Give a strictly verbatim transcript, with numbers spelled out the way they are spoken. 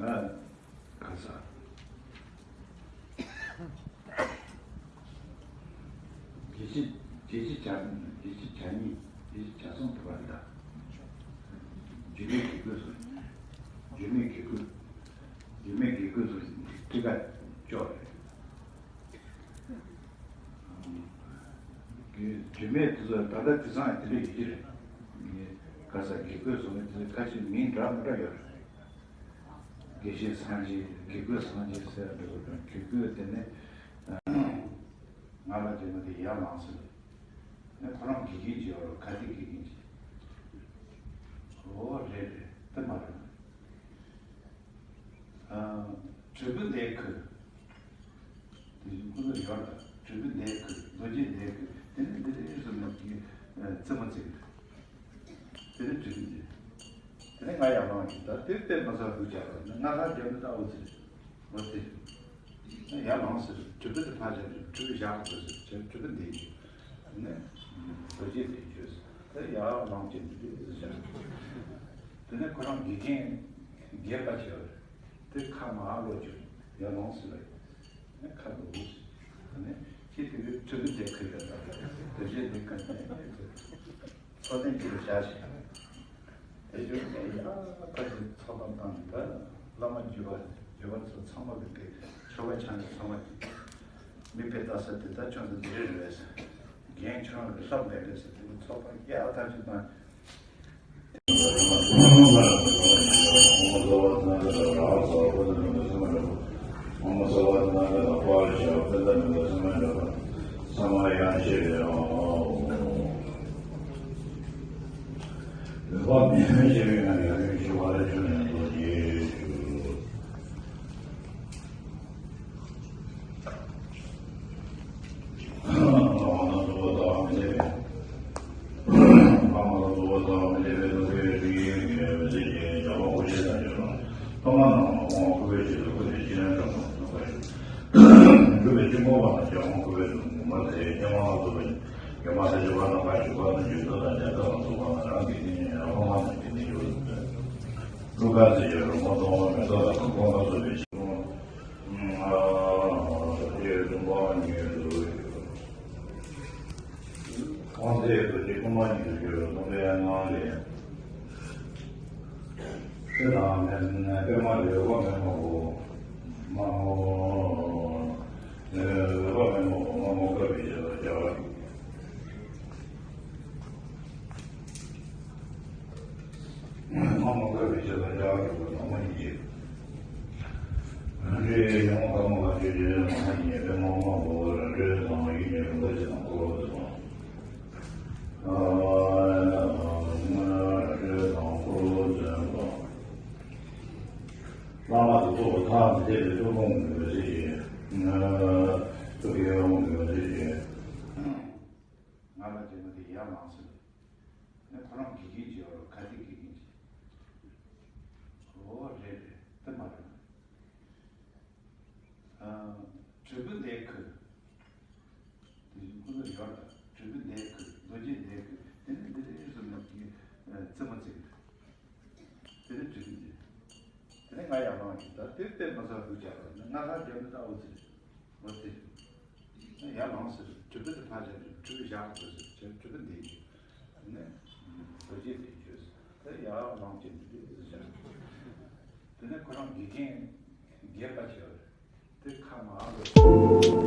ཨ། ག་ས། བརྒྱད་ཅུ། བརྒྱད་ཅུ་གྱ། བརྒྱད་ཅུ་གྱ་གཉིས། བརྒྱད་ཅུ་གྱ་གསུམ་ཐུབ་པ་རེད་ད། འཇིགས་མེད་དགེ་བསྐོས་སུ། འཇིགས་མེད་དགེ་བསྐོས། འཇིགས་མེད་དགེ་བསྐོས་སུ་ཁྲི་ཀ་ཅོག་རེད། དེ་དེ་མེད་དེ་ཚོ་ད་ལྟ་དེང་སང་དེ་འདྲ་ཡོད་ཀྱི་རེད། ངས་ག་ས་དགེ་བསྐོས་སོང་ནས་དེ་ཚོ་ཁ་ཤས་མིང་འདྲ་མི་འདྲ་ཡོད་རེད། དགེ་བཤེས་སངས་རྒྱས། དགེ་བསྐོས་སངས་རྒྱས་ཟེར་ཡ་འདྲ་པོ་དང་། དགེ་བསྐོས་དེ་ནས་ང་ལ་དྲན་པ་དེ་ཡར་ལངས་ཟེར། ནས་ཁོ་རང་དགེ་རྒན་ཅིག་ཡོད་རེད། ག་དེ་དགེ་རྒན་ཅིག། ཨོ་རེད་རེད། དེ་མ་རེད། ཨ། དྲིལ་བུ་འདེད་ཁུལ། དེ་བཞིན་ཁོ་ཚོ་ཡོད་ལ། དྲིལ་བུ་འདེད་ཁུལ། རྡོ་རྗེ་འདེད་ཁུལ། དེ་ནི་འདི་རེད་ཟེར་ནས་ཀྱི་རྩེད་མོ་རྩེ་གི་རེད། དེ་ནི་དྲིལ་བུ་འདེད། དེ་ནི་ང་ཡར་ལངས་ཀྱི། ད་དེ་བལྟས་མ་ཚར་སྡུག་ཅག་རེད། ང་ཁ་རྒྱབ་ནས་ད་འོ་ཙི་རེད། འོ་ཙི་རེད། ཡར་ལངས་ཟེར། དྲིལ་བུ་དེ་ཕར་བཞག་ནས་དྲིལ་བུ་བཞག་དགོས་ཟེར། དྲིལ་བུ་འདེད་རྒྱུ། དེ་ནས་རྡོ་རྗེ་འདེད་རྒྱུ། དེ་ཡར་ལངས་ཀྱི་འདུག་ཟེར་བཞག་དེ་ནས་ཁོ་རང་དགེ་རྒན་སྒེར་པ་བྱས་པ་རེད། དེ་ཁ་མར་ལོག་བྱུང་། ཡར་ལངས་ཟེར་བས། ཁ་ལོག་ཟེར། དེ་ནས་ཁྱེད་དེ་གའི་དྲིལ་བུ་འདེད་ཁུལ་ལ་ད་དེ་བཞིན་དེ་ག་ནས་འཚོ་རྟེན་གྱི་བྱ་ཞིག་དེ་བཞིན་དེ་ཡར་ཕར་ཚུར་ཚོགས་པ་བཏང་ནས། ད་བླ་མ་བརྒྱུད་པ་བརྒྱུད་པ་ཚོ་ཚང་མ་གི་གི་ཆོ་ག་ཆ་ནས་ཚང་མ་གི་མིག་དཔེ་ལྟ་ས་དེ་ད་ཁྱོད་ཚོ་འདི་རེད་རེད་ཟེར། རྒན་ཁྱོད་རང་གི་ལྷབ་འདེད་རེད་ཟེར། དེ་ཚོགས་པ་ཡར་ཐག་ཆོད་བཏང་། ཁོང་ཚོའི་རྡོ་རྗེ་ཐོག་མ་ཉིད་དུ་གྱུར་པའི་གསུང་པའི་ངང་ལས། ཆོས་དང་པདྨ་འོད་དཔག་མེད་མ་གོ། མ་འོད་དཔག་མེད་མ་གོ། མ་མོ་དཀར་པོའི་ཞལ་ལ་སྦྱར་བ། མ་མོ་དཀར་པོའི་ཞལ་ལ་སྦྱར་བ་གྲུབ་པ་དང་པོ་ཉིད་ཀྱིས། རང་གྲོལ་ཡིད་འོང་ཐ་མ་ལ་སྤྱོད་ཅིང་མ་ཧ་ཉེས་པའི་མ་མོ་གོ། རང་གྲོལ་དང་ཡིད་གཉིས་རུམ་པ་ཅན་དང་འཁོར་ལོ་ཚོ། རང་གྲོལ་དང་འཁོར་ལོ་ཚོ། བླ་མ་དང་ཐུག་པ་ཐག་མི་འཐད་པའི་ཐུགས་དགོངས་ཀྱི་འོད་ཟེར་གྱིས། ཐུགས་ཀྱི་དབང་གི་འོད་ཟེར་གྱིས། ང་ལ་དྲན་པ་དེ་ཡར་ལངས་ཟེར། ནས་ཁོ་རང་དགེ་རྒན་ཅིག་ཡོད་རེད། ག་དེ་དགེ་རྒན་ཅིག། ཨོ་རེད་རེད། དེ་མ་རེད། ཨ། དྲིལ་བུ་འདེད་ཁུལ། དེ་བཞིན་ཁོ་ཚོ་ཡོད་རེད། དྲིལ་བུ་འདེད་ཁུལ། རྡོ་རྗེ་འདེད་ཁུལ། དེ་ནི་འདི་རེད་ཟེར་ནས་ཀྱི་རྩེད་མོ་རྩེ་གི་རེད། དེ་ནི་དྲིལ་བུ་འདེད། དེ་ནི་ང་ཡར་ལངས་ཀྱི། ད་དེ་བལྟས་མ་ཚར་སྡུག་ཅག་རེད། ང་ཁ་རྒྱབ་ནས་ད་འོ་ཙི་རེད། འོ་ཙི་རེད། ཡར་ལངས་ཟེར། དྲིལ་བུ་དེ་ཕར་བཞག་ནས་དྲིལ་བུ་བཞག་དགོས་ཟེར། དྲིལ་བུ་འདེད་རྒྱུ། དེ་ནས་རྡོ་རྗེ་འདེད་རྒྱུ། དེ་ཡར་ལངས་ཀྱི་འདི་རེད་ཟེར། དེ་ནས་ཁོ་རང་དགེ་རྒན་སྒེར་པ་བྱས་པ་རེད། དེ་ཁ་མར་ལོག